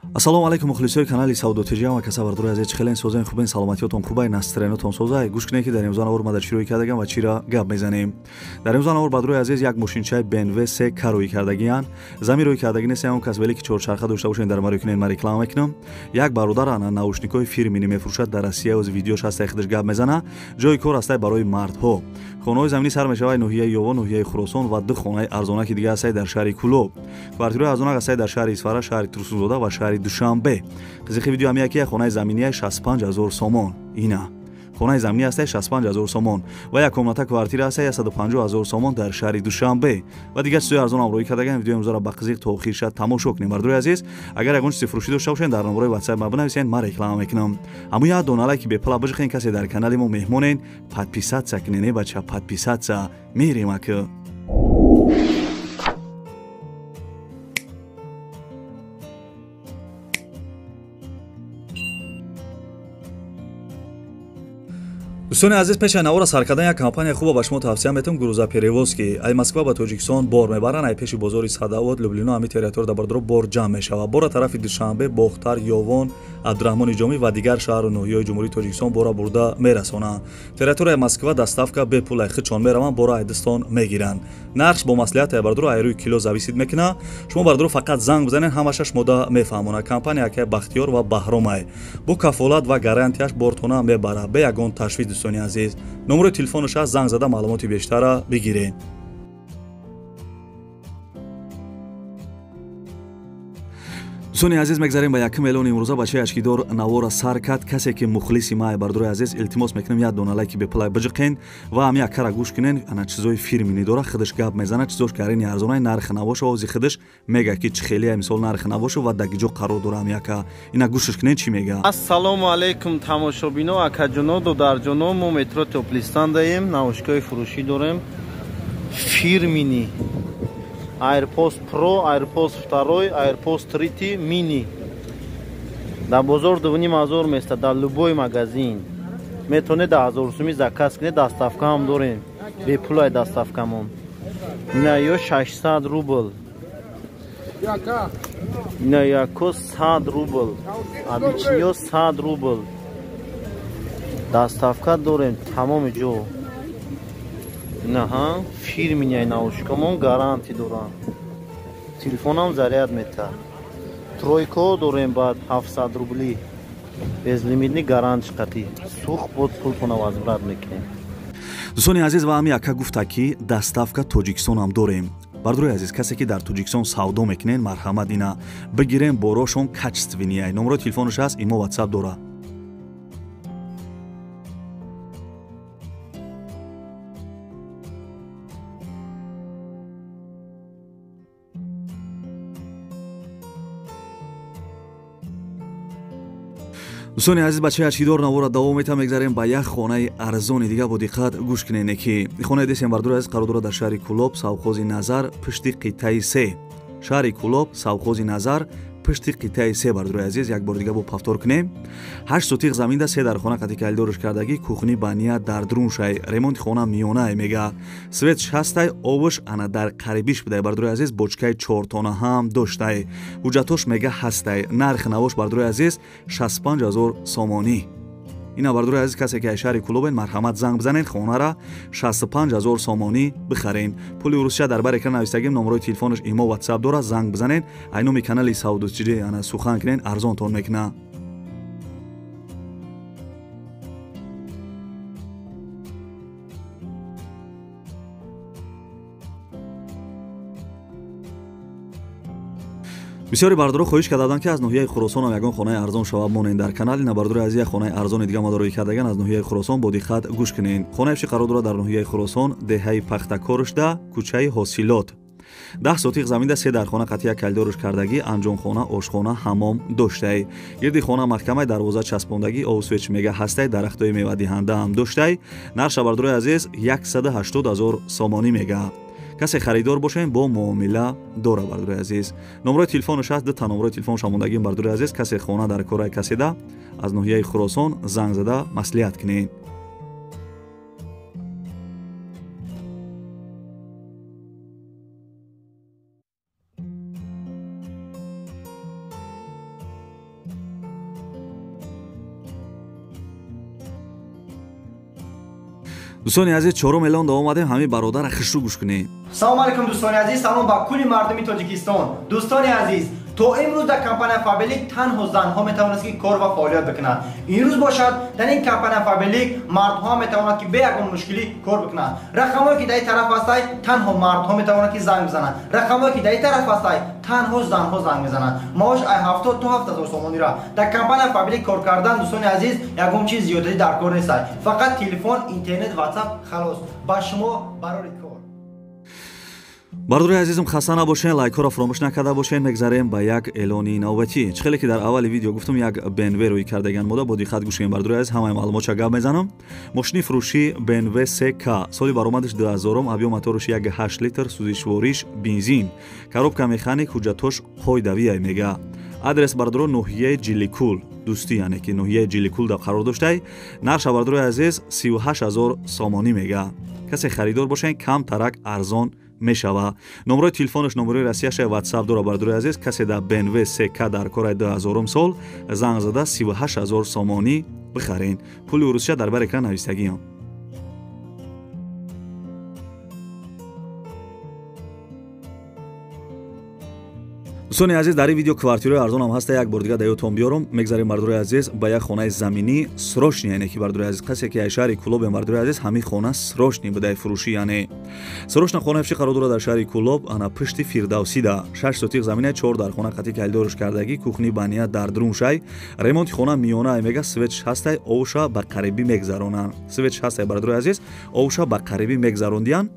Ассалому алайкум мухлисои канали Савдо ТЖ ва каса бардори азиз, хелен созен хубен, саломатиётон хубай, настроениятон созай. Гӯш кунед ки дар имрӯза навор ма дар чӣ рӯй кардагам ва чиро гап мезанем. Дар имрӯза навор бардори азиз як мошинчаи BMW 3 К рӯй кардагиян. Замин рӯй кардаги нест, он кас веле ки чорчарха дошта бошед дар маро кунед, ма реклама мекунам. Як бародар ана наушникҳои фирмини мефурӯшад дар Россия, оз видеош ҳаст, худаш гап мезана. Ҷои кор ҳастай барои мардҳо. Хонаҳои заминӣ сар мешавад ноҳияи Ёвон, ноҳияи Хуросон ва ду хонаи арзонаки дига ҳастай дар шаҳри Кӯлоб. Квартираҳои арзонак ҳастай дар шаҳри Исфара, шаҳри Турсунзода ва шаҳри Душанбе. Қизиқи видео ҳам яке хонаи заминияи 65 000 сомон. Ина хонаи заминӣ ҳастай 65 000 сомон ва як комната квартира ҳастай 150 000 сомон дар шаҳри Душанбе. Ва дигар чизҳои арзон ҳам рӯй кардаган. Видеои имрӯзаро ба қизиқ то охир шад тамошо кунем. Бардори азиз, агар ягон чизи фурӯшӣ дошта бошед дар номерои WhatsApp ма бинависед, ман реклама мекунам. Аммо як дона лайки бепула бижихен, касе дар канали мо меҳмонен, подписаться кунен, э бача, подписаться. Мерем ака. Дӯстони азиз, пеш аз навора сар кардан як компания хуба ба шумо тавсия метавам, грузоперевозки. Ай Москва ба Тоҷикистон бор мебаранд, ай пеши бозори Садовод, Люблино, ҳами территория дар бардоро бор ҷамъ мешавад. Бора тарафи Душанбе, Бохтар, Ёвон, Абдураҳмони Ҷомӣ ва дигар шаҳру ноҳияҳои Ҷумҳурии Тоҷикистон бора бурда мерасонанд. Территорияи Москва доставка бепул, ай худшон мераванд, бора ай дастон мегиранд. Нархш бо маслиҳат ай бардоро ай рӯи кило зависит мекунад. Шумо бардоро фақат занг бизанед, ҳамаша шумода мефаҳмонад. Компания акай Бахтиёр ва Баҳромай. Бо кафолат ва гарантияш бортона мебарад, бе ягон ташвиш. Дӯстони азиз, номерои телефонаш аст, занг зада маълумоти бештара бигиред. Дӯстони азиз, мегзарем ба якум эълони имрӯза. Бачаи ашкидор навора сар кард. Касе ки мухлиси май бардори азиз, илтимос мекунем як дона лайки бепулай биҷиқен ва ҳам як кара гӯш кунен. Ана чизои фирмини дора, худаш гап мезана, чизош гарини арзонай, нарх набоша, ози худаш мега ки чӣ хелия мисол нарх набоша ва дар ҷо қарор дора ҳам яка. Ина гӯшаш кунен чӣ мега. Ассалому алайкум тамошобино, акаҷоно, додарҷоно, мо метро Топлистан даем, наушникҳои фурӯшӣ дорем фирмини. AirPods Pro, AirPods 2, AirPods 3 mini. Дар бозор 2500 места, дар любой магазин. Метавонед 1000 сумӣ заказ кунед, доставка ҳам дорем. Бепулай доставкамон. Ина ё 600 рубл. Ина яко 100 рубл. Обычный 100 рубл. Доставка дорем тамоми ҷо. Наҳа, фирминяй наушникамон гарантӣ доранд. Телефонам заряд метад. Тройко дорем баъд 700 рубли. Безлимитный гарантӣ қатӣ. Сух бод пултона возврат мекунем. Дӯстони азиз, ва ҳами ака гуфта ки доставка Тоҷикистонам дорем. Бардори азиз, касе ки дар Тоҷикистон савдо мекунен, марҳамат ина бигирен, борошон качественный. Номерои телефонаш аст, имо WhatsApp дора. Дӯстони азиз, бачаи ашкидор навора давом метавам, мегзарем ба як хонаи арзони дига. Бо диққат гӯш кунед, ки хонаи десем бардори азиз қарор дорад дар шаҳри Кӯлоб, совхози Назар, пушти қитъаи се. Шаҳри Кӯлоб, совхози Назар, пушти қитъаи се. Бардори азиз, як бор дига бо повтор кунем. 8 сотиқ заминда, се дар хона қати калидорш кардагӣ, кухни бания дар друншай, ремонти хона миёнай мега. Свет шастай, овуш ана дар қарибиш будай. Бардори азиз, бочкаи чортона ҳам доштай. Ҳуҷҷатош мега ҳастай. Нархи навош бардори азиз 65 000 сомонӣ. Ина бардори азиз, касе ки аз шаҳри Кӯлобен, марҳамат занг бизанед, хонара 65 000 сомонӣ бихарен. Пули урусча дар бар экран навистагим, номерои телефонаш имо WhatsApp дора, занг бизанед. Ай номи канали Савдо ТЖ ана сухан кунен, арзонтон мекуна. Бисёри бардоро хоҳиш карданд ки аз ноҳияи Хуросон ҳам ягон хонаи арзон шавад монен дар канал. Ина бардори азиз, як хонаи арзони дига ма рӯй кардаган аз ноҳияи Хуросон, бо диққат гӯш кунед. Хонаи чӣ қарор дорад дар ноҳияи Хуросон, деҳаи Пахтакорушда, кӯчаи Ҳосилот. 10 сотиқ заминда, се дар хона қати як калидорш кардагӣ, анҷомхона, ошхона, ҳаммом доштай. Гирди хона маҳкамай, дарвоза часпондагӣ, овсвеч мега ҳастай, дарахтои мевадиҳанда ҳам доштай. Нархша бардори азиз 180 000 сомонӣ мега. Касе харидор бошем, бо муомила дора бардори азиз. Номерои телефонаш аст, дута номерои телефонаш омондагим бардори азиз. Касе хона дар кораи каседа аз ноҳияи Хуросон занг зада маслиҳат кунед. Дӯстони азиз, чорум эълон да омадем, ҳамин бародара хушрӯ гӯш кунед. Салом алейкум, дӯстони азиз, салом ба кулли мардуми Тоҷикистон. Дӯстони азиз, то имрӯз дар компания Фаберлик танҳо занҳо метавонанд ки кор ва фаъолият бикунанд. Имрӯз бошад, дар ин компания Фаберлик мардҳо метавонанд ки бе ягон мушкилӣ кор бикунанд. Рақамҳое ки дар ин тараф ҳастанд, танҳо мардҳо метавонанд ки занг бизананд. Рақамҳое ки дар ин тараф ҳастанд, танҳо занҳо занг мезананд. Маош ай 70 то 7000 сомонира. Дар компания Фаберлик кор кардан, дӯстони азиз, ягон чиз зиёдатӣ дар кор нест. Фақат телефон, интернет, WhatsApp, халос. Ба шумо барори кор. Бардори азизм, хаста набошен, лайкҳоро фуромӯш накарда бошен. Мегзарем ба як эълони навбатӣ. Чӣ хеле ки дар аввали видео гуфтум, як BMW рӯй кардаган мода, бо диққат гӯш кунем, бардори азиз, ҳамаи маълумотша гап мезанам. Мошини фурӯшӣ BMW 3K, соли баромадаш 2000, объём мотораш 1.8 литр, сӯзишвориш бензин, коробка механик, ҳуҷҷатош қоидавия мега. Адрес бардоро ноҳияи Ҷиликул, дӯстӣ, яъне ки ноҳияи Ҷиликул да қарор доштай. Нарша бардори азиз 38000 сомонӣ мега. Касе харидор бошен, кам тарак арзон мешава. Номрои телефонаш, номрои Россияша, WhatsApp дора, бардори азиз. Касе дар BMW 3K дар кораи 2000 сол занг зада 38000 сомонӣ бихарен. Пули урусия дар бар экран навистагиам. Дӯстони азиз, дар ин видео квартираи арзонам ҳаста, як бор дига дар ёдтон биёрам. Мегзарем, бардори азиз, ба як хонаи заминӣ срочный, яъне ки бардори азиз, касе ки аз шаҳри Кӯлобем, бардори азиз, ҳамин хона срочный будаи фурӯшӣ, яъне срочно хона фурӯшӣ қарор дорад дар шаҳри Кӯлоб, ана пушти Фирдавсида. 6 сотиқ замина, 4 дар хона қатӣ калидорш кардагӣ, кухни баня дар друн шай, ремонти хона миёна мега, светш ҳастай, овша ба қарибӣ мегзаронанд. Светш ҳастай, бардори азиз, овша ба қарибӣ мегзарондиян.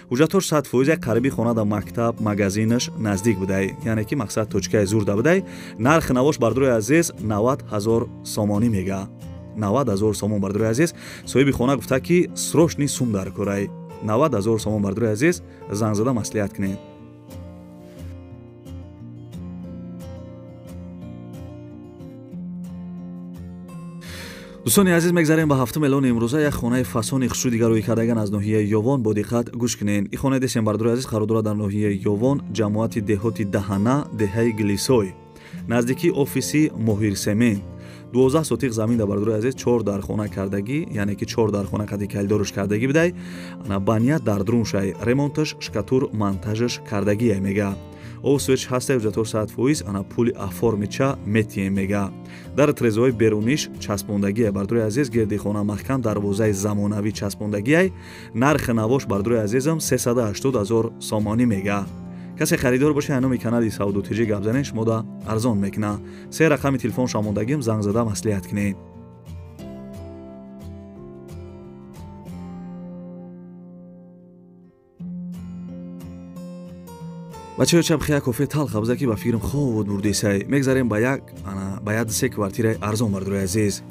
Ҳуҷҷатош 100% қариби хона да мактаб, магазинаш наздик будай, яъне ки мақсад точкаи зурда будай. Нархи навош, бардори азиз, 90000 сомонӣ мега. 90000 сомон, бардори азиз. Соҳиби хона гуфта ки срочный сум дар корай. 90000 сомон, бардори азиз, занг зада маслиҳат кунед. Дӯстони азиз, мегзарем ба ҳафтум эълони имрӯза. Як хонаи фасони хушрӯ дигар рӯй кардаган аз ноҳияи Ёвон, бо диққат гӯш кунед. Ин хонаи десем, бардори азиз, қарор дорад дар ноҳияи Ёвон, ҷамоати деҳоти Даҳана, деҳаи Глисой, наздикии офиси Моҳирсемент. 12 сотиқ замин да, бардори азиз, 4 дар хона кардагӣ, яъне ки 4 дар хона қади калидорш кардагӣ бидай. Ана баня дар друн шай, ремонташ, шкатур, монтажаш кардагия мега. Ов свеч ҳастай, ҳуҷҷатҳо 100%, ана пули оформича метием мега. Дар трезои беруниш часпондагия, бардори азиз, гирди хона маҳкам, дарвозаи замонавӣ часпондагиай. Нархи навош, бардори азизам, 380000 сомонӣ мега. Касе харидор боше, ҳаноми канали Савдо ТЖ гап занен, шумо да арзон мекуна. Се рақами телефон шамондагим, занг зада маслиҳат кунед. Бачаё, чабхи як кофе талх абза ки ба фикрам хоб буд бурдесай. Мегзарем ба як ана ба як се квартираи арзон, бардори азиз.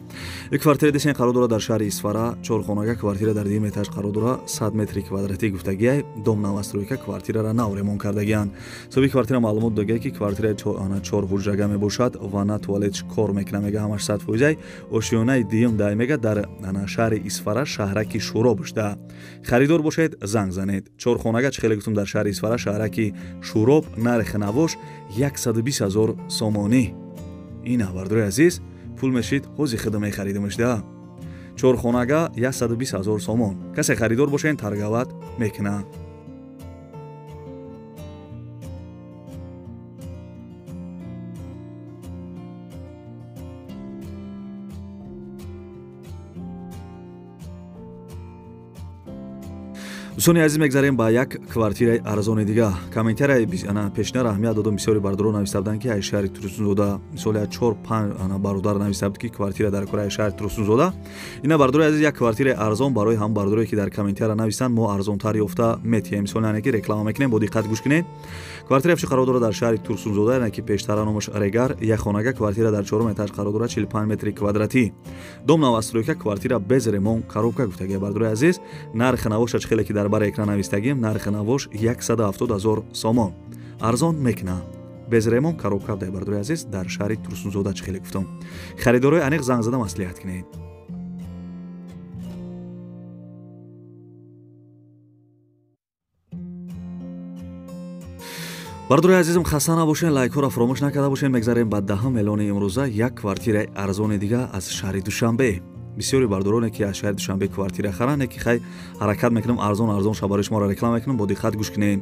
Як квартира десен қарор дорад дар шаҳри Исфара, чорхонага квартира дар дуюм этаж қарор дорад, 100 метри квадратӣ гуфтагиай, дом новостройка, квартирара нав ремонт кардагианд. Соҳиби квартира маълумот додагиай ки квартираи ана чор ҳуҷрага мебошад, ванна, туалетш кор мекунад мега, ҳамаш 100%. Ошёнаи дуюм дай мега, дар ана шаҳри Исфара, шаҳраки Шӯроб шуда. Харидор бошед, занг занед. Чорхонага чӣ хеле гуфтум, дар шаҳри Исфара, шаҳраки Шӯроб, нархи навош 120000 сомонӣ. Ина, бардори азиз, пул мешид, ҳози хида мехаридимашда. Чорхонага 120000 сомон. Касе харидор бошен, таргават мекунад. Дӯстони азиз, мегзарем ба як квартираи арзони дига. Комментарияи пешина аҳамият додам, бисёри бародарон нависта буданд ки ай шаҳри Турсунзода, мисоли 4-5 бародар нависта буд ки квартира дар кораи шаҳри Турсунзода. Ина, бародари азиз, як квартираи арзон барои ҳам бародарое ки дар комментария нависанд, мо арзонтар ёфта метиҳем. Мисоли яъне ки реклама мекунем, бо диққат гӯш кунед. Квартира пеши қарор дорад дар шаҳри Турсунзода, яъне ки пештара номаш Регар, як хонага квартира дар чорум этаж қарор дорад, 45 метри квадратӣ. Дом новостройка, квартира без ремонт, коробка гуфтагия, бародари азиз. Нархи навоша чӣ хеле ки дар бар экран навистагим, нархи навош 170000 сомон. Арзон мекуна. Без ремонт, коробка дай, бародари азиз, дар шаҳри Турсунзода чӣ хеле гуфтам. Харидорои аниқ занг зада маслиҳат кунед. Бародари азизм, хаста набошен, лайкҳоро фуромӯш накарда бошен. Мегзарем ба даҳум эълони имрӯза, як квартираи арзони дига аз шаҳри Душанбе. Бисёри бардороне ки аз шаҳри Душанбе квартира харанд, ки хай ҳаракат мекунам арзон арзон ша барои шуморо реклама мекунам, бо диққат гӯш кунед.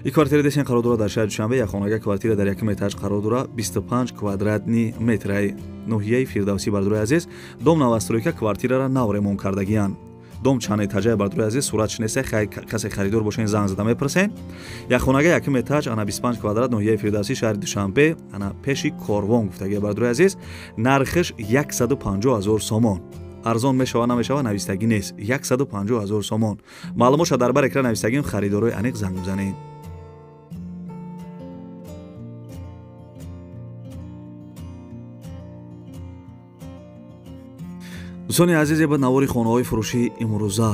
Ин квартира десен қарор дорад дар шаҳри Душанбе, як хонага квартира дар якум этаж қарор дорад, 25 квадратный метрай, ноҳияи Фирдавсӣ. Бардорои азиз, дом новостройка, квартирара нав ремонт кардагиянд. Дом чанд этажае, бардорои азиз, суратш неста, хай касе харидор бошен, занг зада мепурсен. Як хонага якум этаж, ана 25 квадрат, ноҳияи Фирдавсӣ, шаҳри Душанбе, ана пеши Корвон гуфтагия. Бардорои азиз, нархиш 150 000 сомон. Арзон мешава намешава навистагӣ нест. 150 000 сомон. Маълумотша дар бар экран навистагим, харидорои аниқ занг бизанед. Дӯстони азиз, ба навори хонаҳои фурӯшии имрӯза,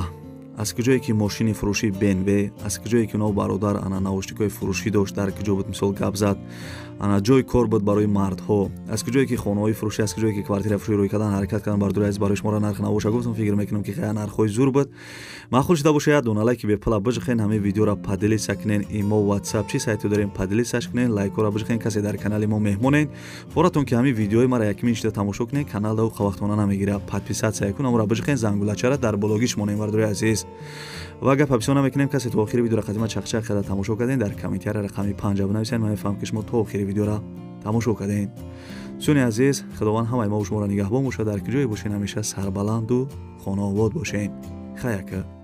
аз куҷое ки мошини фурӯшии BMW, аз куҷое ки нав бародар ана наушникҳои фурӯшӣ дошт, дар куҷо буд, мисол гап зад, ана ҷои кор буд барои мардҳо, аз куҷое ки хонаҳои фурӯшӣ, аз куҷое ки квартира фурӯшӣ рӯй кардан, ҳаракат кардан. Бардори азиз, барои шуморо нарх набоша гуфтам, фикр мекунам ки хая нархҳои зур буд. Маъқул шуда боша, як дона лайки бепула биҷихен, ҳамин видеоро поделиться кунен, имо, WhatsApp чи сайту дорем, поделиться кунен, лайкҳоро биҷихен. Касе дар канали мо меҳмонен, форатон ки ҳамин видеои мара якмин шида тамошо кунен, канал да вақтона намегира, подписаться кун, амро биҷихен, зангулачара дар блогиш монем. Бардори азиз, ва агар подписа намекунем, касе то охири видеоро қадима чақчақ карда тамошо кардем, дар комментария рақами 5 бинависед, ман мефаҳмам ки шумо то охири видеоро тамошо кардем. Дӯстони азиз, Худованд ҳамаи мо шуморо нигаҳбон бошад, дар куҷое бошед ҳамеша сарбаланду хонаобод бошед. Хай ака.